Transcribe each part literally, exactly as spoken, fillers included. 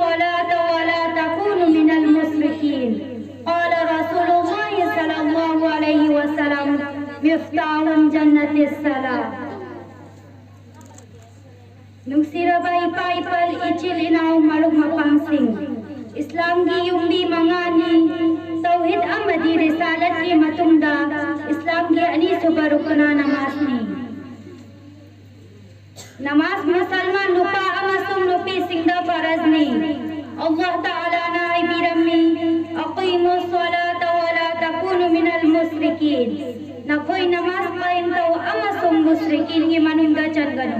الصلاة ولا تكونوا من المشركين. قال رسول الله صلى الله عليه وسلم: مفتاح الجنة الصلاة. ꯅꯨꯡꯁꯤꯔꯕ ꯏꯄꯥ ꯏꯄꯜ, ꯏꯆꯤꯜ ꯏꯅꯥꯎ, ꯃꯔꯨꯞ ꯃꯄꯥꯡꯁꯤꯡ, ꯏꯁꯂꯥꯝꯒꯤ ꯌꯨꯝꯕꯤ ꯃꯉꯥꯅꯤ, ꯇꯧꯍꯤꯗ ꯑꯃꯗꯤ ꯔꯤꯁꯥꯂꯠꯀꯤ ꯃꯇꯨꯡꯗ ꯏꯁꯂꯥꯝꯒꯤ ꯑꯅꯤꯁꯨꯕ ꯔꯨꯀꯅ ꯅꯃꯥꯖꯅꯤ꯫ ꯅꯃꯥꯖ ꯃꯨꯁꯜꯃꯥꯟ ꯅꯨꯄꯥ ꯑꯃꯁꯨꯡ ꯅꯨꯄꯤꯁꯤꯡꯗ ꯐꯔꯖꯅꯤ꯫ ꯑꯜꯂꯥꯍ ꯇꯥꯂꯥꯅ ꯍꯥꯏꯕꯤꯔꯝꯃꯤ, "ꯑꯀꯤꯃꯨ ꯁꯣꯂꯥꯇ ꯋꯥꯂꯥ ꯇꯀꯨꯅꯨ ꯃꯤꯅꯜ ꯃꯨꯁ꯭ꯔꯤꯀꯤꯟ"꯫ ꯅꯈꯣꯏ ꯅꯃꯥꯖ ꯀꯥꯌꯝ ꯇꯧ ꯑꯃꯁꯨꯡ ꯃꯨꯁ꯭ꯔꯤꯀꯤꯟꯒꯤ ꯃꯅꯨꯡꯗ ꯆꯟꯒꯅꯨ꯫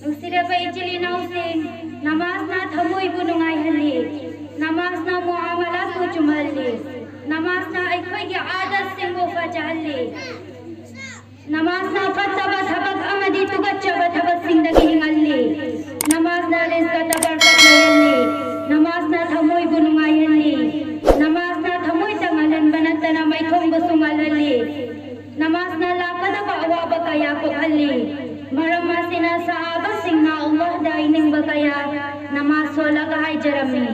ꯅꯨꯡꯁꯤꯔꯕ ꯏꯆꯤꯜ ꯏꯅꯥꯎꯁꯤꯡ, ꯅꯃꯥꯖꯅ ꯊꯃꯣꯏꯕꯨ ꯅꯨꯡꯉꯥꯏꯍꯜꯂꯤ, ꯅꯃꯥꯖꯅ ꯃꯨꯑꯥꯃꯂꯥꯠꯄꯨ ꯆꯨꯝꯍꯜꯂꯤ, ꯅꯃꯥꯖꯅ ꯑꯩꯈꯣꯏꯒꯤ ꯑꯥꯗꯠꯁꯤꯡꯕꯨ ꯐꯖꯍꯜꯂꯤ꯫ ꯅꯃꯥꯖꯅ ꯐꯠꯇꯕ ꯊꯕꯛ ꯑꯃꯗꯤ ꯇꯨꯀꯠꯆꯕ ꯊꯕꯛꯁꯤꯡꯗꯒꯤ ꯍꯤꯡꯍꯜꯂꯤ꯫ ꯅꯃꯥꯖꯅ ꯔꯤꯖꯀꯇ ꯕꯔꯀꯠ ꯂꯩꯍꯜꯂꯤ꯫ ꯅꯃꯥꯖꯅ ꯊꯃꯣꯏꯕꯨ ꯅꯨꯡꯉꯥꯏꯍꯜꯂꯤ꯫ ꯅꯃꯥꯖꯅ ꯊꯃꯣꯏ ꯇꯉꯥꯏꯍꯟꯕ ꯅꯠꯇꯅ ꯃꯩꯊꯣꯡꯕꯁꯨ ꯉꯥꯜꯍꯜꯂꯤ꯫ ꯅꯃꯥꯖꯅ ꯂꯥꯛꯀꯗꯕ ꯑꯋꯥꯕ ꯀꯌꯥ ꯀꯣꯛꯍꯜꯂꯤ꯫ ꯃꯔꯝ ꯑꯁꯤꯅ ꯁꯍꯥꯕꯥꯁꯤꯡꯅ ꯑꯜꯂꯥꯍꯗ ꯍꯥꯏꯅꯤꯡꯕ ꯀꯌꯥ ꯅꯃꯥꯖ ꯁꯣꯜꯂꯒ ꯍꯥꯏꯖꯔꯝꯃꯤ꯫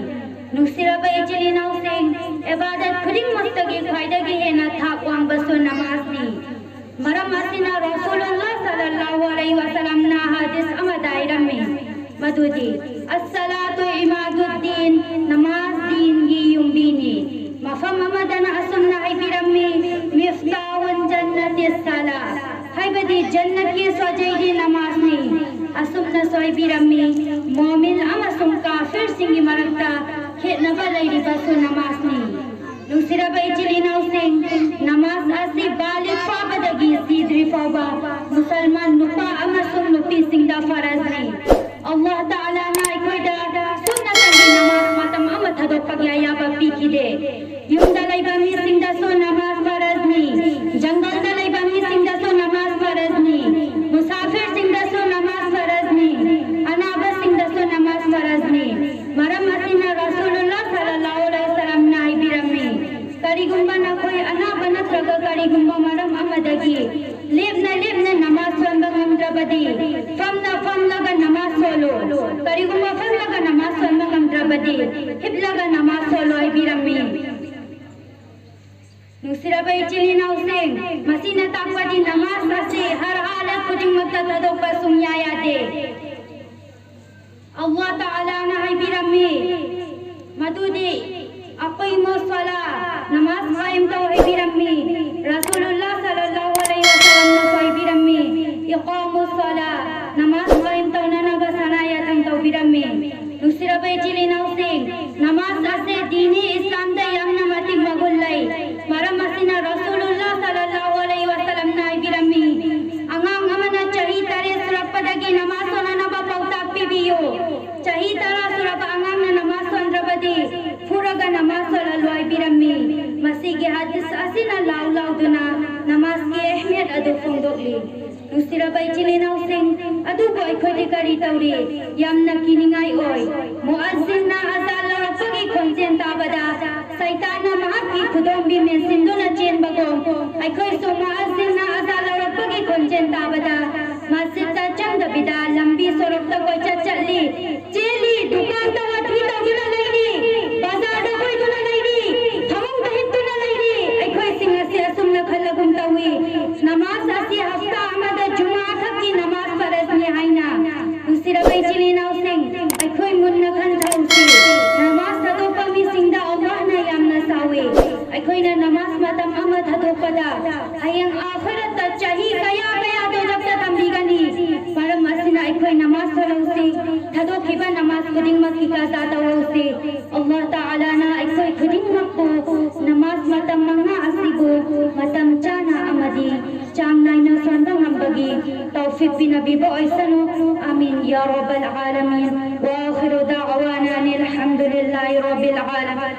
ꯅꯨꯡꯁꯤꯔꯕ ꯏꯆꯤꯜ ꯏꯅꯥꯎꯁꯤꯡ, ꯏꯕꯥꯗꯠ ꯈꯨꯗꯤꯡꯃꯛꯇꯒꯤ ꯈ꯭ꯋꯥꯏꯗꯒꯤ ꯍꯦꯟꯅ ꯊꯥꯛ ꯋꯥꯡꯕꯁꯨ ꯅꯃꯥꯖꯅꯤ꯫ ꯃꯔꯝ ꯑꯁꯤꯅ ꯔꯁꯨꯂꯨꯜꯂꯥꯍ ꯁꯜꯂꯜꯂꯥꯍꯨ ꯑꯂꯩꯍꯤ ꯋꯁꯜꯂꯝꯅ ꯍꯗꯤꯁ ꯑꯃꯗ ꯍꯥꯏꯔꯝꯃꯤ, ꯃꯗꯨꯗꯤ, "ꯑꯁꯁꯂꯥꯇꯨ ꯏꯃꯥꯗꯨꯗꯗꯤꯟ", ꯅꯃꯥꯖ ꯗꯤꯟꯒꯤ ꯌꯨꯝꯕꯤꯅꯤ꯫ ꯃꯐꯝ ꯑꯃꯗꯅ ꯑꯁꯨꯝꯅ ꯍꯥꯏꯕꯤꯔꯝꯃꯤ, "ꯃꯤꯐꯇꯥꯍꯨꯜ ꯖꯟꯅꯇꯤ ꯁꯂꯥ", ꯍꯥꯏꯕꯗꯤ ꯖꯟꯅꯠꯀꯤ ꯁꯣꯖꯩꯗꯤ ꯅꯃꯥꯖꯅꯤ꯫ ꯑꯁꯨꯝꯅꯁꯨ ꯍꯥꯏꯕꯤꯔꯝꯃꯤ, "ꯃꯣꯃꯤꯟ ꯑꯃꯁꯨꯡ ꯀꯥꯐꯤꯔꯁꯤꯡꯒꯤ ꯃꯔꯛꯇ ꯈꯦꯠꯅꯕ ꯂꯩꯔꯤꯕꯁꯨ ꯅꯃꯥꯖꯅꯤ"꯫ ꯅꯨꯡꯁꯤꯔꯕ ꯏꯆꯤꯜ ꯏꯅꯥꯎꯁꯤꯡ, ꯅꯃꯥꯖ ꯑꯁꯤ ꯕꯥꯂꯤꯒ ꯐꯥꯕꯗꯒꯤ ꯁꯤꯗ꯭ꯔꯤ ꯐꯥꯎꯕ ꯃꯨꯁꯜꯃꯥꯟ ꯅꯨꯄꯥ ꯑꯃꯁꯨꯡ ꯅꯨꯄꯤꯁꯤꯡꯗ ꯐꯔꯖꯅꯤ꯫ ꯑꯜꯂꯥꯍ ꯇꯥꯂꯥꯅ ꯑꯩꯈꯣꯏꯗ ꯁꯨꯞꯅꯇꯒꯤ ꯅꯃꯥꯖ ꯃꯇꯝ ꯑꯃ ꯊꯥꯗꯣꯛꯄꯒꯤ ꯑꯌꯥꯕ ꯄꯤꯈꯤꯗꯦ꯫ ꯌꯨꯝꯗ ꯂꯩꯕ ꯃꯤꯁꯤꯡꯗꯁꯨ ꯅꯃꯥꯖ ꯐꯔꯖꯅꯤ, ꯖꯪꯒꯜꯗ ꯂꯩꯕ ꯃꯤꯁꯤꯡꯗꯁꯨ ꯅꯃꯥꯖ ꯐꯔꯖꯅꯤ, ꯃꯨꯁꯥꯐꯤꯔꯁꯤꯡꯗꯁꯨ ꯅꯃꯥꯖ ꯐꯔꯖꯅꯤ, ꯑꯅꯥꯕꯁꯤꯡꯗꯁꯨ ꯅꯃꯥꯖ ꯐꯔꯖꯅꯤ꯫ ꯃꯔꯝ ꯑꯁꯤꯅ ꯔꯁꯨꯂꯨꯜꯂꯥꯍ ꯁꯜꯂꯜꯂꯥꯍꯨ ꯑꯂꯩꯍꯤ ꯋꯁꯜꯂꯝꯅ ꯍꯥꯏꯕꯤꯔꯝꯃꯤ, "ꯀꯔꯤꯒꯨꯝꯕ ꯅꯈꯣꯏ ꯑꯅꯥꯕ ꯅꯠꯇ꯭ꯔꯒ ꯀꯔꯤꯒꯨꯝꯕ ꯃꯔꯝ ꯑꯃꯗꯒꯤ ꯂꯦꯞꯅ ꯂꯦꯞꯅ ꯅꯃꯥꯖ ꯁꯣꯟꯕ ꯉꯝꯗ꯭ꯔꯕꯗꯤ, ꯐꯝꯅ ꯐꯝꯂꯒ ꯅꯃꯥꯖ ꯁꯣꯜꯂꯨ꯫ ꯀꯔꯤꯒꯨꯝꯕ ꯐꯝꯂꯒ ꯅꯃꯥꯖ ꯍꯤꯞꯂꯒ ꯅꯃꯥꯖ ꯁꯣꯜꯂꯣ ꯍꯥꯏꯕꯤꯔꯝꯃꯤ꯫ ꯅꯨꯡꯁꯤꯔꯕ ꯏꯆꯤꯜ ꯏꯅꯥꯎꯁꯤꯡ, ꯃꯁꯤꯅ ꯇꯥꯛꯄꯗꯤ ꯅꯃꯥꯖ ꯑꯁꯤ ꯍꯔ ꯍꯥꯂꯠ ꯈꯨꯗꯤꯡꯃꯛꯇ ꯊꯥꯗꯣꯛꯄ ꯁꯨꯡꯌꯥ ꯌꯥꯗꯦ꯫ ꯑꯜꯂꯥꯍ ꯇꯥꯂꯥꯅ ꯍꯥꯏꯕꯤꯔꯝꯃꯤ, ꯃꯗꯨꯗꯤ ꯑꯀꯤꯃꯨ ꯁꯣꯂꯥ, ꯅꯃꯥꯖ ꯀꯥꯌꯝ ꯇꯧ ꯍꯥꯏꯕꯤꯔꯝꯃꯤ꯫ ꯔꯁꯨꯂꯨꯜꯂꯥꯍ ꯁꯜꯂꯜꯂꯥꯍꯨ ꯑꯂꯩꯍꯤ ꯋꯁꯜꯂꯝꯅꯁꯨ ꯍꯥꯏꯕꯤꯔꯝꯃꯤ, ꯏꯀꯥꯃꯨ ꯁꯣꯂꯥ, ꯅꯃꯥꯖ ꯀꯥꯌꯝ ꯇꯧꯅꯅꯕ ꯁꯅꯥ ꯌꯥꯊꯪ ꯇꯧꯕꯤꯔꯝꯃꯤ꯫ ꯅꯨꯡꯁꯤꯔꯕ ꯏꯆꯤꯜ ꯏꯅꯥꯎꯁꯤꯡ, ꯅꯃꯥꯖ ꯑꯁꯤ ꯗꯤꯅꯤ ꯏꯁꯂꯥꯝꯗ ꯌꯥꯝꯅ ꯃꯇꯤꯛ ꯃꯒꯨꯟ ꯂꯩ꯫ ꯃꯔꯝ ꯑꯁꯤꯅ ꯔꯁꯨꯂꯨꯜꯂꯥꯍ ꯁꯜꯂꯜꯂꯥꯍꯨ ꯑꯂꯩꯍꯤ ꯋꯁꯜꯂꯝꯅ ꯍꯥꯏꯕꯤꯔꯝꯃꯤ, ꯑꯉꯥꯡ ꯑꯃꯅ ꯆꯍꯤ ꯇꯔꯦꯠ ꯁꯨꯔꯛꯄꯗꯒꯤ ꯅꯃꯥꯖ ꯁꯣꯟꯅꯅꯕ ꯄꯥꯎꯇꯥꯛ ꯄꯤꯕꯤꯌꯨ꯫ ꯆꯍꯤ ꯇꯔꯥ ꯁꯨꯔꯕ ꯑꯉꯥꯡꯅ ꯅꯃꯥꯖ ꯁꯣꯟꯗ꯭ꯔꯕꯗꯤ ꯐꯨꯔꯒ ꯅꯃꯥꯖ ꯁꯣꯜꯍꯜꯂꯨ ꯍꯥꯏꯕꯤꯔꯝꯃꯤ꯫ ꯃꯁꯤꯒꯤ ꯍꯗꯤꯁ ꯑꯁꯤꯅ ꯂꯥꯎ ꯂꯥꯎꯗꯨꯅ ꯅꯃꯥꯖꯀꯤ ꯑꯍꯃꯤꯌꯠ ꯑꯗꯨ ꯐꯣꯡꯗꯣꯛꯂꯤ꯫ ꯅꯨꯡꯁꯤꯔꯕ ꯏꯆꯤꯜ ꯏꯅꯥꯎꯁꯤꯡ, ꯑꯗꯨꯕꯨ ꯑꯩꯈꯣꯏꯗꯤ ꯀꯔꯤ ꯇꯧꯔꯤ? ꯌꯥꯝꯅ ꯀꯤꯅꯤꯡꯉꯥꯏ ꯑꯣꯏ꯫ ꯃꯨꯑꯖꯤꯟꯅ ꯑꯖꯥꯟ ꯂꯧꯔꯛꯄꯒꯤ ꯈꯣꯟꯖꯦꯜ ꯇꯥꯕꯗ ꯁꯩꯇꯥꯟꯅ ꯃꯍꯥꯛꯀꯤ ꯈꯨꯗꯣꯝꯕꯤ ꯃꯦꯟꯁꯤꯟꯗꯨꯅ ꯆꯦꯟꯕꯒꯨꯝ, ꯑꯩꯈꯣꯏꯁꯨ ꯃꯨꯑꯖꯤꯟꯅ ꯑꯖꯥꯟ ꯂꯧꯔꯛꯄꯒꯤ ꯈꯣꯟꯖꯦꯜ ꯇꯥꯕꯗ ꯃꯁꯖꯤꯗꯇ ꯆꯪꯗꯕꯤꯗ ꯂꯝꯕꯤ ꯁꯣꯔꯣꯛꯇ ꯀꯣꯏꯆꯠ ꯆꯠꯂꯤ, ꯆꯦꯜꯂꯤ, ꯗꯨꯀꯥꯟꯗ ꯋꯥꯊꯤ ꯇꯧꯗꯨꯅ ꯂꯩꯔꯤ, ꯕꯖꯥꯔꯗ ꯀꯣꯏꯗꯨꯅ ꯂꯩꯔꯤ, ꯊꯕꯛꯇ ꯍꯤꯞꯇꯨꯅ ꯂꯩꯔꯤ꯫ ꯑꯩꯈꯣꯏꯁꯤꯡ ꯑꯁꯤ ꯑꯁꯨꯝꯅ ꯈꯜꯂꯒꯨꯝ ꯇꯧꯏ, ꯅꯃꯥꯖ ꯑꯁꯤ ꯍꯞꯇꯥ ꯑꯃꯗ ꯖꯨꯃꯥ ꯈꯛꯀꯤ ꯅꯃꯥꯖ ꯐꯔꯖꯅꯤ ꯍꯥꯏꯅ꯫ ꯅꯨꯡꯁꯤꯔꯕ ꯏꯆꯤꯜ ꯏꯅꯥꯎꯁꯤꯡ, ꯑꯩꯈꯣꯏ ꯃꯨꯟꯅ ꯈꯟꯊꯍꯧꯁꯤ꯫ ꯅꯃꯥꯖ ꯊꯥꯗꯣꯛꯄ ꯃꯤꯁꯤꯡꯗ ꯑꯜꯂꯥꯍꯅ ꯌꯥꯝꯅ ꯁꯥꯎꯏ꯫ ꯑꯩꯈꯣꯏꯅ ꯅꯃꯥꯖ ꯃꯇꯝ ꯑꯃ ꯊꯥꯗꯣꯛꯄꯗ ꯍꯌꯦꯡ ꯑꯥꯈꯤꯔꯠꯇ ꯆꯍꯤ ꯀꯌꯥ ꯀꯌꯥ ꯗꯣꯖꯈꯇ ꯊꯝꯕꯤꯒꯅꯤ꯫ ꯃꯔꯝ ꯑꯁꯤꯅ ꯑꯩꯈꯣꯏ ꯅꯃꯥꯖ ꯁꯣꯜꯍꯧꯁꯤ, ꯊꯥꯗꯣꯛꯈꯤꯕ ꯅꯃꯥꯖ ꯈꯨꯗꯤꯡꯃꯛꯀꯤ ꯀꯖꯥ ꯇꯧꯍꯧꯁꯤ꯫ ꯑꯜꯂꯥꯍ ꯇꯥꯂꯥꯅ ꯑꯩꯈꯣꯏ ꯈꯨꯗꯤꯡꯃꯛꯄꯨ ꯅꯃꯥꯖ ꯃꯇꯝ ꯃꯉꯥ ꯑꯁꯤꯕꯨ ꯃꯇꯝ ꯆꯥꯅ ꯑꯃꯗꯤ ꯆꯥꯡ ꯅꯥꯏꯅ ꯁꯣꯟꯕ ꯉꯝꯕꯒꯤ ꯇꯧꯐꯤꯛ ꯄꯤꯅꯕꯤꯕ ꯑꯣꯏꯁꯅꯨ꯫ ꯑꯃꯤꯟ ꯌꯥ ꯔꯕꯜ ꯑꯥꯂꯃꯤꯟ꯫ ꯋꯥ ꯑꯥꯈꯤꯔꯨ ꯗꯥꯋꯥꯅꯥ ꯑꯅꯤꯜ ꯍꯝꯗꯨꯂꯤꯜꯂꯥꯍꯤ ꯔꯕꯤꯜ ꯑꯥꯂꯃꯤꯟ꯫